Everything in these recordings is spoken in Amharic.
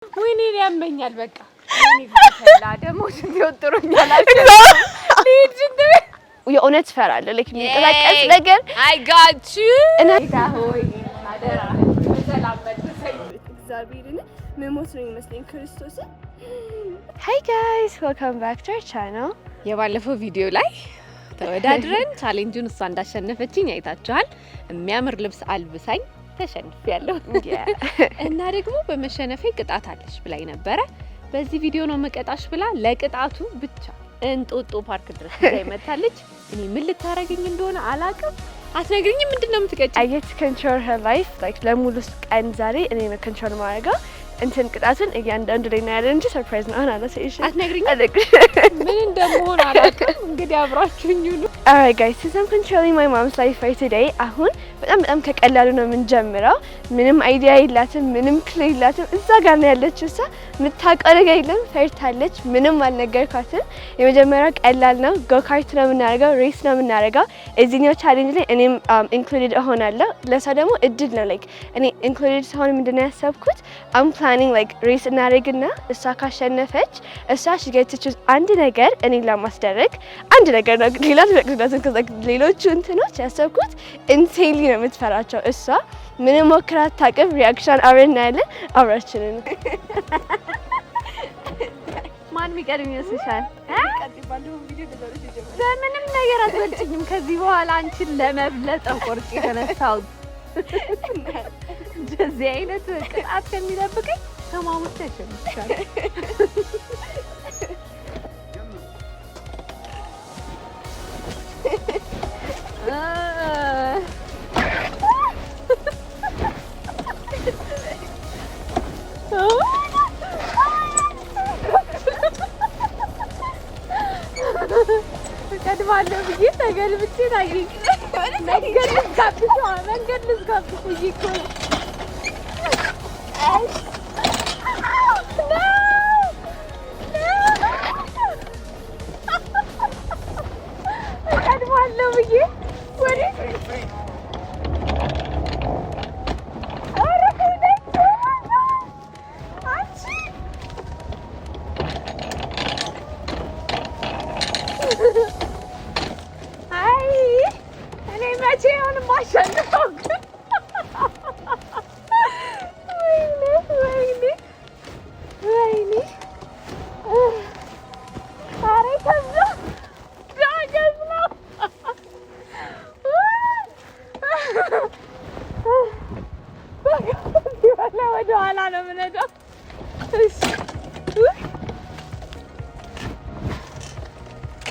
ወይኔ ያመኛል። በቃ ደግሞ ሽንት ይወጥሮኛል። ልሂድ ሽንት ቤት። የእውነት እፈራለሁ። Like የሚንቀሳቀስ ነገር I got you። እና ጌታ ሆይ አደራ በሰላም መልሰኝ። እግዚአብሔርን መሞት ነው የሚመስለኝ ክርስቶስን። Hi guys, welcome back to our channel። የባለፈው ቪዲዮ ላይ ተወዳድረን challenge ኡን እሷ እንዳሸነፈችኝ አይታችኋል። የሚያምር ልብስ አልብሳኝ ተሸንፊያለሁ እና ደግሞ በመሸነፌ ቅጣት አለሽ ብላኝ ነበረ። በዚህ ቪዲዮ ነው መቀጣሽ ብላ ለቅጣቱ ብቻ እንጦጦ ፓርክ ድረስ ይዛ መታለች። እኔ ምን ልታረገኝ እንደሆነ አላውቅም። አትነግሪኝም? ምንድን ነው የምትቀጭኝ? I get to control her life, like ለሙሉ ቀን ዛሬ እኔ ነው control ማድረገው። እንትን ቅጣቱን እያንዳንዱ ላይ እናያለን እንጂ surprise ነው። አሁን አላሳይሽም። አትነግሪኝም? አልነግርሽም። ምን እንደምሆን አላውቅም። እንግዲህ አብራችሁኝ ሁኑ። Alright guys, since I'm controlling my mom's life for today, አሁን በጣም በጣም ከቀላሉ ነው የምንጀምረው። ምንም idea የላትም፣ ምንም clue የላትም። እዛ ጋር ነው ያለችው እሷ፣ የምታውቀው ነገር የለም። ፈርታለች። ምንም አልነገርኳትም። የመጀመሪያው ቀላል ነው። Go kart ነው የምናደርገው፣ race ነው የምናደርገው። እዚህኛው challenge ላይ እኔም included እሆናለሁ። ለእሷ ደግሞ እድል ነው። Like እኔ included ስሆን ምንድነው ያሰብኩት፣ I'm planning like race እናደርግና እሷ ካሸነፈች እሷ she gets to choose አንድ ነገር እኔን ለማስደረግ፣ አንድ ነገር ነው፣ ሌላ ትፈቅድላትም። ከዛ ሌሎቹ እንትኖች ያሰብኩት insanely ነው የምትፈራቸው። እሷ ምንም ሞክራ አታውቅም። Reaction አብረን እናያለን። አብራችንን ማን የሚቀድም ይመስልሻል? በምንም ነገር አትበልጭኝም። ከዚህ በኋላ አንቺን ለመብለጥ ነው ቆርጬ የተነሳሁት። እንደዚህ አይነት ቅጣት ከሚጠብቀኝ ከማሙት ያሸንፍሻል። እቀድማለሁ ብዬ ተገልብጬ ታየኝ። መንገድ ልዝጋብሽ፣ መንገድ ልዝጋብሽ ብዬ እኮ ነው። እቀድማለሁ ብዬ ወዴት? ኧረ ሄደች አንቺ። አይ እኔ መቼ ይሆን የማሸንፈው ግን? ወይኔ ወይኔ ወይኔ! ኧረ ከዛ ዳገት ነው። ወደ ኋላ ነው የምነዳው። እሺ ውይ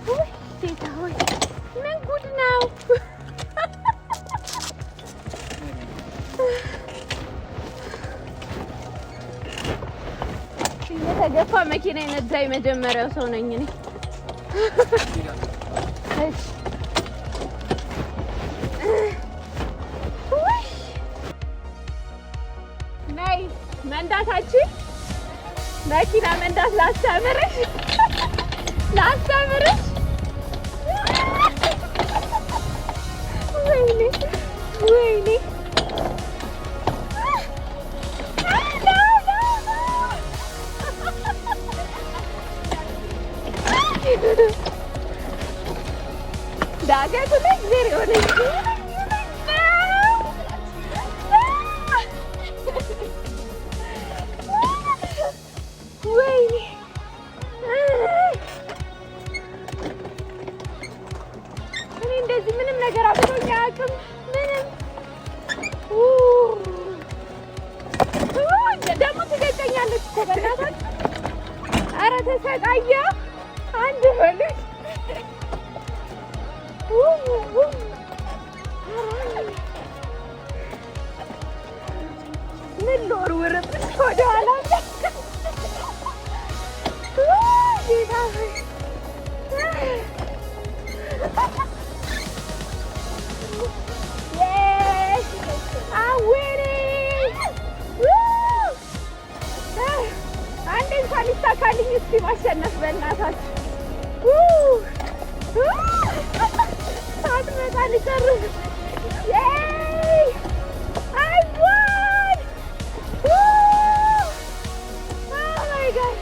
ውይ ጌታ ሆይ ምን ጉድ ነው? እየተገፋ መኪና የነዳ የመጀመሪያው ሰው ነኝ እኔ። እሺ ውይ ነይ መንዳታችን፣ መኪና መንዳት ላስተምርሽ ላስተምርሽ። ወይኔ ወይኔ! ዳገቱ ላይ እግዚአብሔር የሆነ ወይኔ፣ እኔ እንደዚህ ምንም ነገር አብሮኝ አያውቅም። ምንም ደግሞ ትገጨኛለች እኮ በእናታችሁ። ኧረ ተሰቃየሁ። አንድ ሆነች። ምን ልወርውርብሽ ወደኋላ? ጌታ ሆይ! Yes! I'm winning! Woo! አንዴ እንኳን ይሳካልኝ እስቲ ማሸነፍ በእናታችሁ። ሳትመጣ ልጨርስ። Yay! I won! Woo! My God.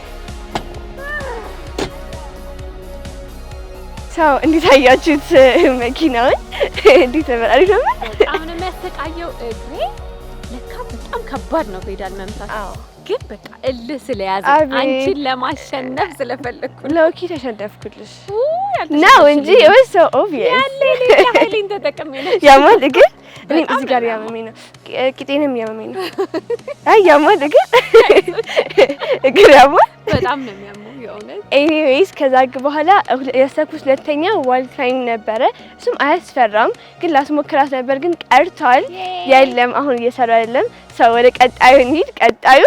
So እንዴት አያችሁት መኪናውን? እንዴት ነበር? አሪፍ ነበር። በጣም ነው የሚያሰቃየው እግሬ። ለካ በጣም ከባድ ነው ፔዳል መምታት። አዎ። ግን በቃ እልህ ስለያዘ አቤት። አንቺን ለማሸነፍ ስለፈለግኩ ነው። Lowkey ተሸነፍኩልሽ ውይ፣ ነው እንጂ it was so obvious። ያለ የሌለ ኃይሌን ተጠቅሜ ነው። ያማል እግር። እኔም በጣም እዚህ ጋር ነው ያመመኝ ነው፣ ቂጤንም ያመመኝ ነው። አይ ያማል እግር፣ እግር ያማል። በጣም ነው የሚያመው የእውነት። Anyways ከዛ በኋላ ያሰብኩት ሁለተኛ wall climb ነበረ። እሱም አያስፈራም፣ ግን ላስሞክራት ነበር፣ ግን ቀርቷል። የለም፣ አሁን እየሰራ አይደለም። So ወደ ቀጣዩ እንሂድ። ቀጣዩ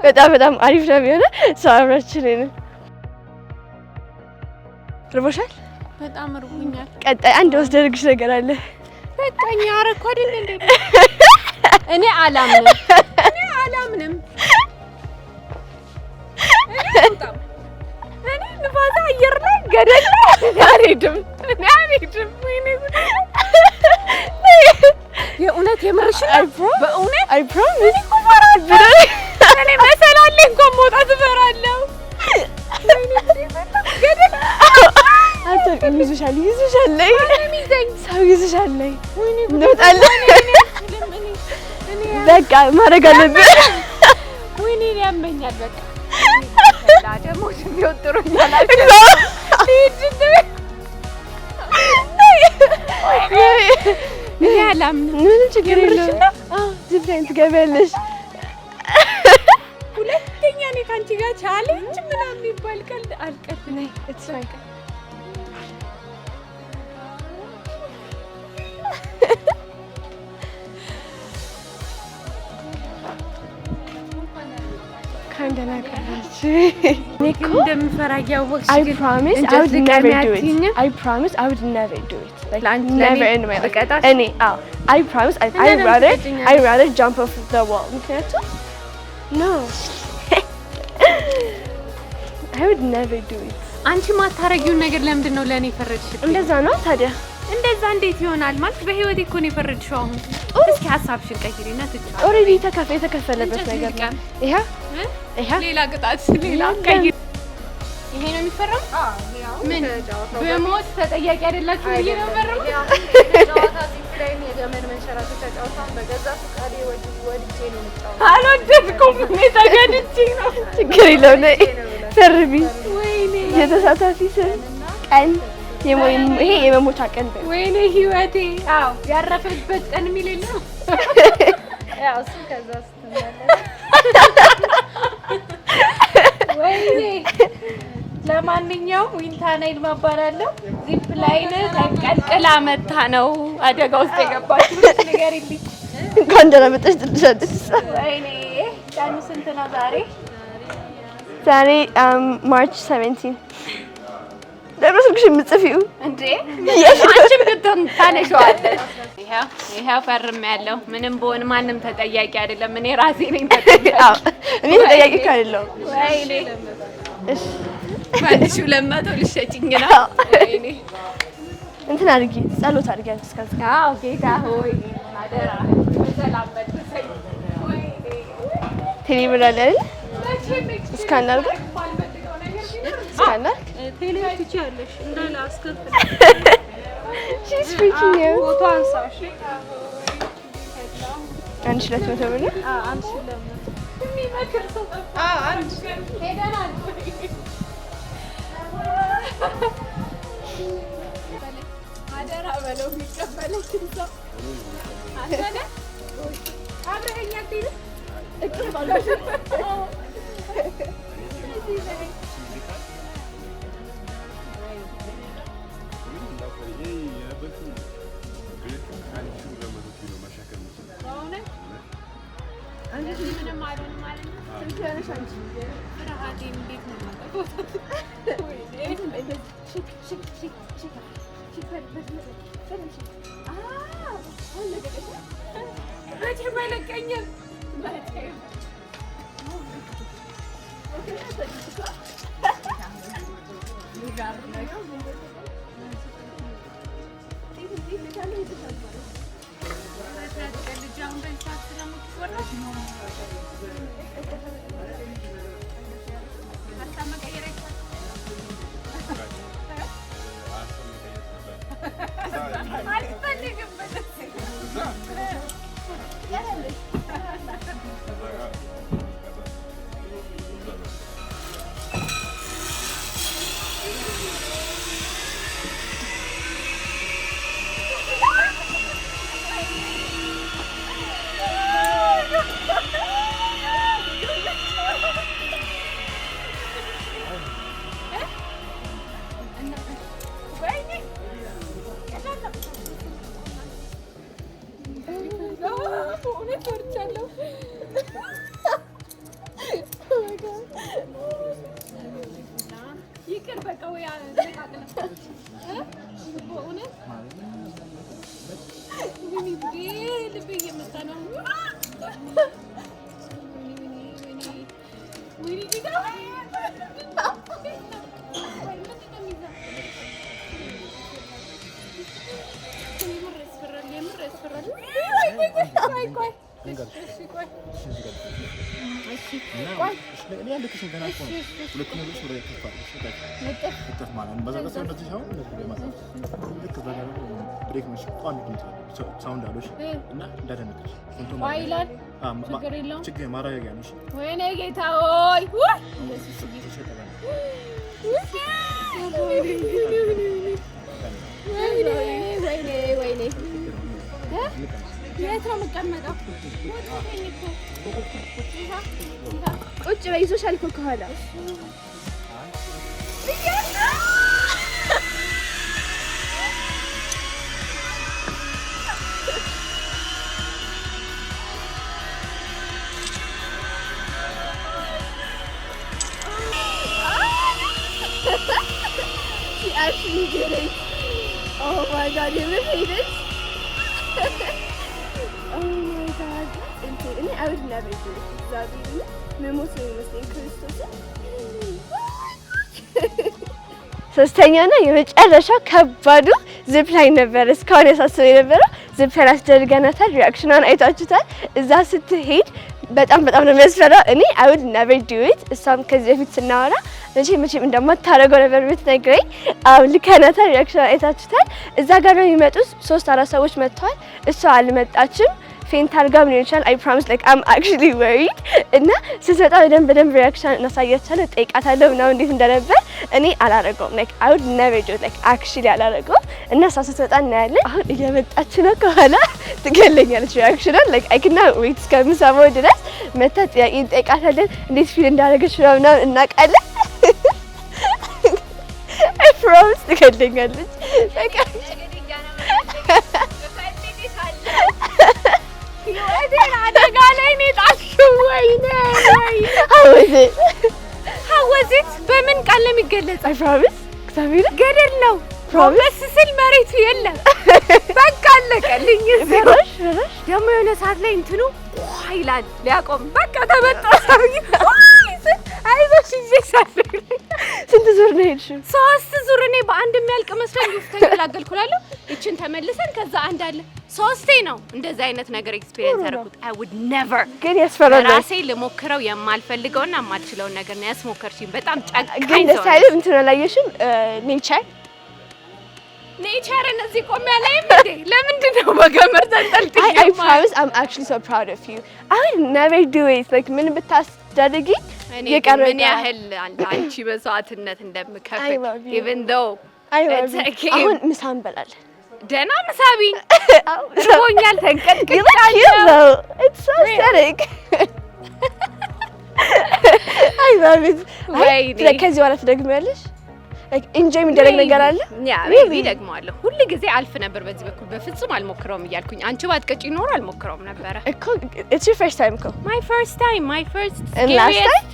በጣም በጣም አሪፍ ነው የሚሆነው። So አብራችን ርቦሻል? በጣም ርቦኛል። ቀጣይ አንድ ወስደርግሽ ነገር አለ። በቃ እኛ አረኩ አይደል እንዴ? እኔ አላምንም። እኔ አላምንም። እኔ አልወጣም። እኔ ንፋስ አየር ላይ ገደል ላይ አልሄድም። እኔ አልሄድም። ወይኔ ጉዴ! የእውነት የምርሽ ነው? በእውነት? I promise. እኔ መሰላሌ እንኳን መውጣት እፈራለሁ። ወይኔ ጉዴ ፈላ። ገደል አትወርቂም። ይዙሻል፣ ይዙሻል ላይ ሰው ይዙሻል ላይ እንወጣለን። በቃ ማድረግ አለብን። ወይኔ ያመኛል። በቃ ደግሞ ወጥሮኛል። ልሂድ። እኔ አላምንም። ምንም ችግር የለውም። የምርሽን ነው? አዎ፣ zip line ትገቢያለሽ። ሁለተኛ እኔ ከአንቺ ጋር challenge ምናምን የሚባል ቀልድ አልቀልድም። It's fine. እንኳን ደህና ቀራችሁ። እኔ እኮ እንደምፈራ እያወቅሽ I ግን promise I እንጨት would never do it. ልቀሚ። I promise I would never do it. Like ለአንቺ never ለእኔ in my life. ብቀጣሽ? እኔ አዎ፣ I promise I እና I ለምን rather ትቀጭኛለሽ? I rather jump off the wall። ምክንያቱም no, I would never do it. አንቺ ማታረጊውን ነገር ለምንድን ነው ለእኔ የፈረድሽብኝ? እንደዛ ነው ታዲያ። እንደዛ እንዴት ይሆናል? ማለት በህይወቴ እኮ ነው የፈረድሽው። አሁን እስኪ ሀሳብሽን ቀይሪና ትችዋለሽ። Already የተከፈለበት እንጨት ነገር ነው። ልቀም። ይሄ እ? ይሄ ሌላ ቅጣት፣ ሌላ ቀይሪ። ይሄ ነው የሚፈረመው? ምን በሞት ተጠያቂ አይደላችሁ ብዬ ነው የፈረመው? ጨዋታ zip line የገመድ መንሸራተቻ ጨዋታን በገዛ ፈቃዴ ወድጄ ነው የምጫወተው። አልወደድኩም። እኔ ተገድጄ ነው። ችግር የለውም። ነይ ፈርሚ። ወይኔ። የተሳታፊ ስም፣ ቀን፣ ይሄ የመሞቻ ቀን በይው። ወይኔ ህይወቴ። አዎ፣ ያረፈበት ቀን የሚል የለም። ያው እሱ ከዛ ስትመለስ ወይኔ። ለማንኛውም ዊንታና ይልማ እባላለሁ። Zip line ተንቀልቅላ መታ ነው አደጋ ውስጥ የገባችው። ንገሪልኝ። እንኳን ደህና መጣሽ ትልሻለች። ወይኔ፣ ቀኑ ስንት ነው ዛሬ? ዛሬ March 17። ለምን ስልክሽ የምትጽፊው? እንዴ፣ አንቺም ብትሆን ታነሺዋለሽ። ይኸው ይኸው ፈርሜያለሁ። ምንም ብሆን ማንም ተጠያቂ አይደለም። እኔ ራሴ ነኝ ተጠያቂ። አዎ፣ እኔ ተጠያቂ እኮ አይደለሁም። ወይኔ። እሺ። በ1200 ልትሸጪኝ ነው። ወይኔ። እንትን አድርጊ፣ ጸሎት አድርጊ አንቺ እስከዛ። አዎ፣ ጌታ ሆይ አደራ በሰላም መልሰኝ። ወይኔ። ቴሌ ብር አለ አይደል? መቼም Scan አድርገው። የማልፈልገው ነገር ቢኖር Scan አድርግ። ቴሌ ትችያለሽ እንዳለ አስከፍል። She's freaking out. ፎቶ አንሳው። እሺ። 1200 ብር ነው። 1200። የሚመክር ሰው ጠፋ። አንድ ሄደናል። አደራ በለው የሚቀበለኝ ሰው። አንተ ነህ? አብረኸኝ አትሄድም? እቀበላለሁ። በእውነት ምንም አልሆንም ማለት ነው። ፍርሃቴን እንዴት ነው የማጠፋው? ወይኔ። መቼም አይለቀኝም። መቼም። አሁን በዚህ ሰዓት ስለምትወራ ያነቃቅለው በእውነት ወይኔ ጉዴ፣ ልቤ እየመታ ነው። ወይኔ ወይኔ ወይኔ ጌታ፣ ምንድን ነው የሚይዘው? የምር ያስፈራል፣ የምር ያስፈራል። ቆይ ቆይ ቆይ፣ እሺ ቆይ፣ እኔ ያለክሽን ገና እኮ ነው። ሁለት ነገሮች ወደ ላይ ከፍ አድርገሽ እጥፍ ማለት ነው። በዛ ጋር ሳይሆን እንደዚህ ሳይሆን እንደዚህ ላይ ማጻፍ። ልክ እዛ ጋር ደግሞ brake ነው። እሺ፣ ቋሚ ድምፅ አለው፣ sound አለው። እሺ፣ እና እንዳደነግጥሽ control ዋይ ይላል። ችግር የለውም። ችግር ማረጋጊያ ነው። እሺ። ወይኔ ጌታ ሆይ፣ ውይ! ወይኔ ወይኔ ወይኔ፣ የት ነው የምቀመጠው? ወጥቶኝ እኮ። ቁጭ በይ፣ ይዞሻል እኮ ከኋላ። She actually did it. Oh my God, you ever hate it? Oh my God. እንትን እኔ I would never do it. እግዚአብሔርን መሞት ነው የሚመስለኝ ክርስቶስን። ሶስተኛውና የመጨረሻው ከባዱ zipline ነበር። እስካሁን ያሳስበው የነበረው zipline አስደርገናታል። Reaction ኗን አይታችሁታል። እዛ ስትሄድ በጣም በጣም ነው የሚያስፈራው። እኔ I would never do it። እሷም ከዚህ በፊት ስናወራ መቼም መቼም እንደማታደርገው ነበር የምትነግረኝ። አዎ ልከናታል። Reaction ኗን አይታችሁታል። እዛ ጋር ነው የሚመጡት። ሶስት አራት ሰዎች መጥተዋል። እሷ አልመጣችም። Faint አድርጋም ሊሆን ይችላል። I promise, like, I'm actually worried። እና ስትመጣ በደንብ በደንብ reaction እናሳያችኋለሁ። እጠይቃታለሁ ምናምን እንዴት እንደነበር። እኔ አላረገውም። Like, I would never do, like, actually አላረገውም። እና እሷ ስትመጣ እናያለን። አሁን እየመጣች ነው ከኋላ፣ ትገለኛለች። ሪያክሽኗን ላይክ አይ ካንት ዌይት እስከምሰማው ድረስ። መታ ጥያቄ እንጠይቃታለን። እንዴት feel እንዳደረገች ምናምን እናውቃለን። I promise ትገለኛለች። በቃ። ህይወቴን አደጋ ላይ ነው የጣልሽው። ወይኔ ወይኔ! How was it? How was it? በምን ቃል ነው የሚገለጸው? I promise እግዚአብሔር ገደል ነው። Promise? ጎንበስ ስል መሬቱ የለም። በቃ አለቀልኝ። እዚሁ ፈራሽ ፈራሽ? ደግሞ የሆነ ሰዓት ላይ እንትኑ ቋ ይላል ሊያቆም በቃ ተበጣ ሰውዬ ዋይ ስል አይዞሽ ይዤሻለሁ። ስንት ዙር ነው የሄድሽው? ሶስት ዙር። እኔ በአንድ የሚያልቅ መስሎኝ ውፍ ተገላገልኩ እላለሁ። ይችን ተመልሰን ከዛ አንድ አለ፣ ሶስቴ ነው እንደዚህ አይነት ነገር experience ያደረኩት። I would never። ግን ያስፈራል። ራሴ ልሞክረው የማልፈልገውና የማልችለውን ነገር ነው ያስሞከርሽኝ። በጣም ጨካኝ ግን ደስ ሰው ነሽ። አይልም? እንትን አላየሽም? Nature። Nature ን እዚህ ቆሜ አላይም እንዴ? ለምንድን ነው በገመድ ተንጠልጥዬ I promise, I'm actually so proud of you. I would never do it. Like ምን ብታስደርጊ እኔ የቀረ ግን ምን ያህል አንቺ መስዋዕትነት እንደምከፍል I love you. Even though I love it's you. a game. አሁን ምሳ እንበላለን። ደህና ምሳቢ ርቦኛል፣ You look cute ተንቀጥቅጫለሁ። though. It's so aesthetic. I love it. አይ፣ ወይኔ። like ከዚህ በኋላ ትደግሚያለሽ? Like enjoy የሚደረግ ነገር አለ? Yeah. Really? Maybe ደግመዋለሁ። ሁል ጊዜ አልፍ ነበር በዚህ በኩል፣ በፍጹም አልሞክረውም እያልኩኝ አንቺ ባትቀጪ ኖሮ አልሞክረውም ነበረ። እኮ it's your first time እኮ። My first time, my first And last time?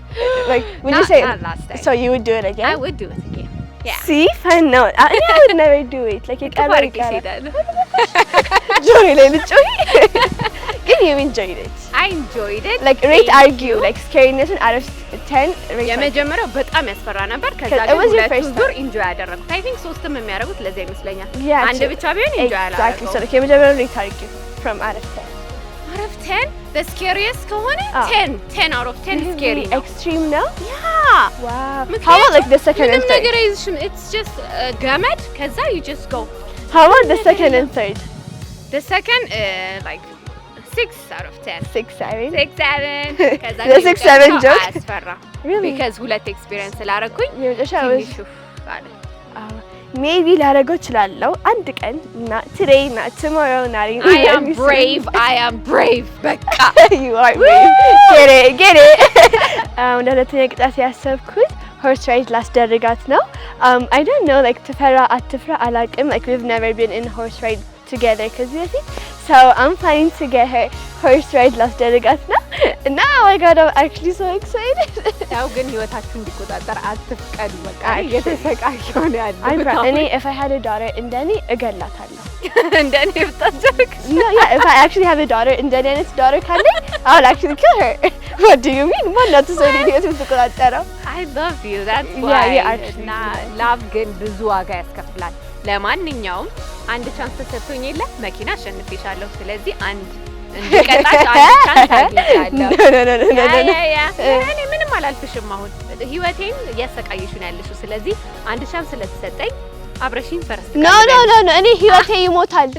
Like, would you say Not last time. So you would do it again? I would do it again. Yeah. See, fun ነው። I would never do it. Like የቀረ ተባርኬ ይቀራል። እሄዳለሁ። ጆሮዬ ላይ ልጮሂ። ግን you enjoyed it. I enjoyed it. Like, rate argue, like scariness out of 10 rate. የመጀመሪያው በጣም ያስፈራ ነበር። ከዛ It ግን was your ሁለቱ first ዙር enjoy ያደረኩት። I think ሶስትም የሚያደርጉት ለዛ ይመስለኛል። Yeah, አንድ ብቻ ቢሆን enjoy Exactly. So አላደረገውም። like የመጀመሪያው rate argue from out of 10. Out of 10 the scariest ከሆነ አዎ። 10 10 out of 10 scary ነው። Extreme ነው? Yeah. Wow. How about like the second ምንም and third? ነገር አይዝሽም። It's just ገመድ ከዛ you just go. How about the second and third? The second, like 6 out of 10. 6, 7? 6 7 ከዛ The 6 7 joke? አያስፈራ Really? Because ሁለት experience ስላደረኩኝ የመጨረሻ was ትንሽ ኡፍ አለ። Maybe ላደርገው እችላለሁ አንድ ቀን፣ not today, not tomorrow, not even I am brave. I am brave. በቃ። You are brave. Get it, get it. ለሁለተኛ ቅጣት ያሰብኩት horse ride ላስደርጋት ነው። I don't know, like ትፈራ አትፍራ አላቅም። Like, we've never been in horse ride together ከዚህ በፊት። So I'm planning to get her horse ride ላስደርጋት ነው እና oh my God, I'm actually so excited. ያው ግን ህይወታችሁ እንዲቆጣጠር አትፍቀዱ። በቃ Actually. እየተሰቃየሁ ነው I'm ያለሁት። እኔ if I had a daughter እንደኔ እገላታለሁ። እንደኔ ብታደርግ No, yeah, if I actually have a daughter እንደኔ አይነት daughter ካለኝ I would actually kill her. What do you mean? ማናት ሰው እኔን ህይወት የምትቆጣጠረው? I love you, that's Yeah, why. yeah, actually. እና love ግን ብዙ ዋጋ ያስከፍላል። ለማንኛውም አንድ chance ተሰጥቶኝ የለ መኪና አሸንፌሻለሁ። ስለዚህ አንድ እንድቀጣሽ አንድ chance አግኝቻለሁ። No, no, no, no, no, no, no. Yeah, እኔ ምንም አላልፍሽም። አሁን ህይወቴን እያሰቃየሽ ነው ያለሽው። ስለዚህ አንድ chance ስለተሰጠኝ አብረሽኝ ፈረስ No, እኔ ህይወቴ ይሞታል።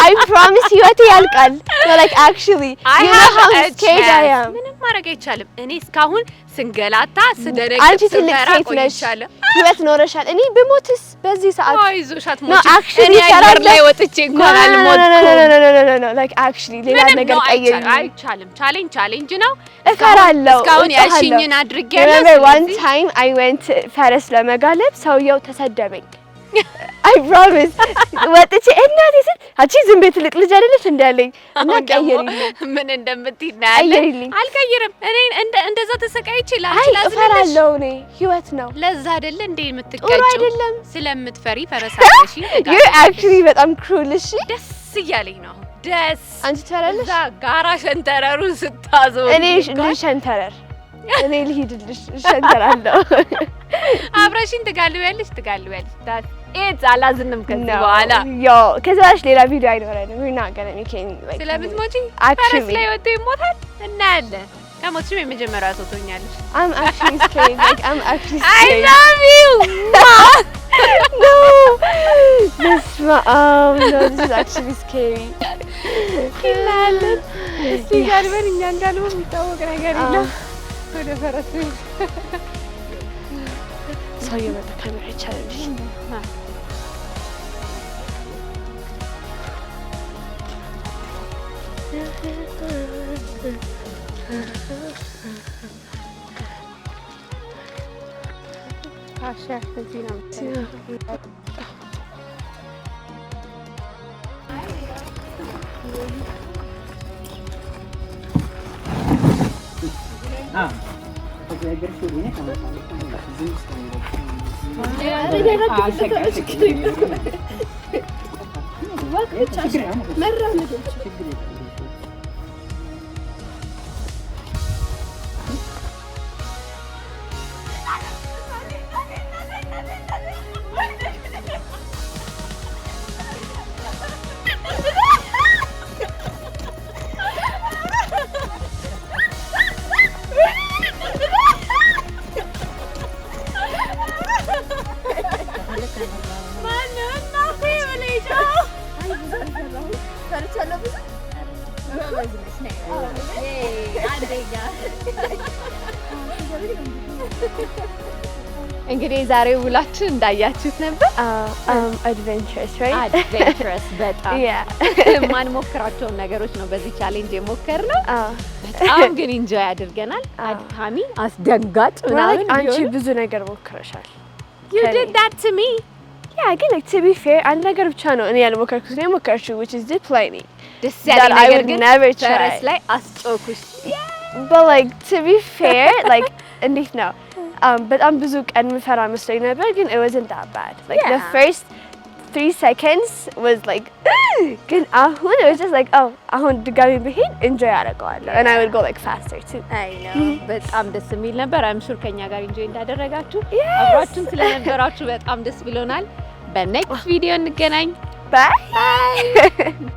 I promise ህይወቴ ያልቃል። No, like actually, I you know have how a scared I chance. am. ምንም ማድረግ አይቻልም። እኔ እስካሁን ስንገላታ ስደነግጥ አንቺ ትልቅ ስፈራ ሴት ነሽ። ቆይቻለሁ። ህይወት ኖረሻል። እኔ ብሞትስ በዚህ ሰዓት? አይዞሽ No, አትሞችም። actually እኔ አየር እፈራለሁ። ላይ ወጥቼ እንኳን አልሞትኩም። No, like actually ሌላ ምንም ነገር ነው ቀይሪ። አይቻልም። Challenge challenge ነው። እፈራለሁ። እስካሁን እጮሃለሁ። ያልሽኝን አድርጌያለሁ። Remember one ስለዚህ time I went ፈረስ ለመጋለብ ሰውየው ተሰደበኝ። I promise ወጥቼ እናቴ ስል አንቺ ዝም ቤት ትልቅ ልጅ አይደለሽ እንዳለኝ እና አሁን ደግሞ ቀይሪልኝ። ምን እንደምትይ እናያለን። ቀይሪልኝ። አልቀይርም። እኔ እንደዛ ተሰቃይቼ ላንቺ አይ ላዝንልሽ። እፈራለሁ። እኔ ህይወት ነው። ለዛ አይደለ እንዴ ጥሩ የምትቀጪው? አይደለም። ስለምትፈሪ ፈረስ አለሽ። You're actually በጣም cruel። እሺ። ደስ እያለኝ ነው አሁን ደስ አንቺ ትፈራለሽ? እዛ ጋራ ሸንተረሩን ስታዞር እኔ ልሸንተረር፣ እኔ ልሂድልሽ እሸንተራለሁ። አብረሽኝ ትጋልቢያለሽ ትጋልቢያለሽ። That's it። አላዝንም ከዚህ በኋላ። Yo ከዚህ በኋላ ሌላ ቪዲዮ አይኖረንም። We're not gonna make any like ስለምትሞጪ ፈረስ Actually ላይ ወጥቶ ይሞታል፣ እናያለን። ከሞትሽም የመጀመሪያዋ ሰው ትሆኛለሽ። I'm actually scared. Like, I'm actually I scared. love you. No. በስመ አብ። No, this is actually scary. እናያለን። እስቲ ጋልበን እኛ እንዳልሆን የሚታወቅ ነገር የለም። ወደ ፈረስ ሰው እየመጣ ካሜራ ይቻላል። እዚህ ነው። እንግዲህ የዛሬው ውላችን እንዳያችሁት ነበር። Adventurous, right? Adventurous በጣም። የማንሞክራቸውን ነገሮች ነው በዚህ challenge የሞከርነው። በጣም ግን enjoy አድርገናል። አድካሚ፣ አስደንጋጭ ምናምን አንቺ ቢሆንም ብዙ ነገር ሞክረሻል። You did that to me. Yeah, ግን like to be fair አንድ ነገር ብቻ ነው እኔ ያልሞከርኩት ነው የሞከርሽው, which is zip lining. ደስ ያለኝ That I ነገር would ግን never try. ፈረስ ላይ አስጮኩሽ። But like to be fair, like እንዴት ነው በጣም ብዙ ቀን ምፈራ መስሎኝ ነበር ግን it wasn't that bad. Like the first 3 seconds was like ግን አሁን it was just like, oh, አሁን ድጋሚ ብሄድ enjoy አደርገዋለሁ and I would go like faster too. I know፣ በጣም ደስ የሚል ነበር። I'm sure ከኛ ጋር enjoy እንዳደረጋችሁ። አብራችሁን ስለነበራችሁ በጣም ደስ ብሎናል። በ next ቪዲዮ እንገናኝ። Bye.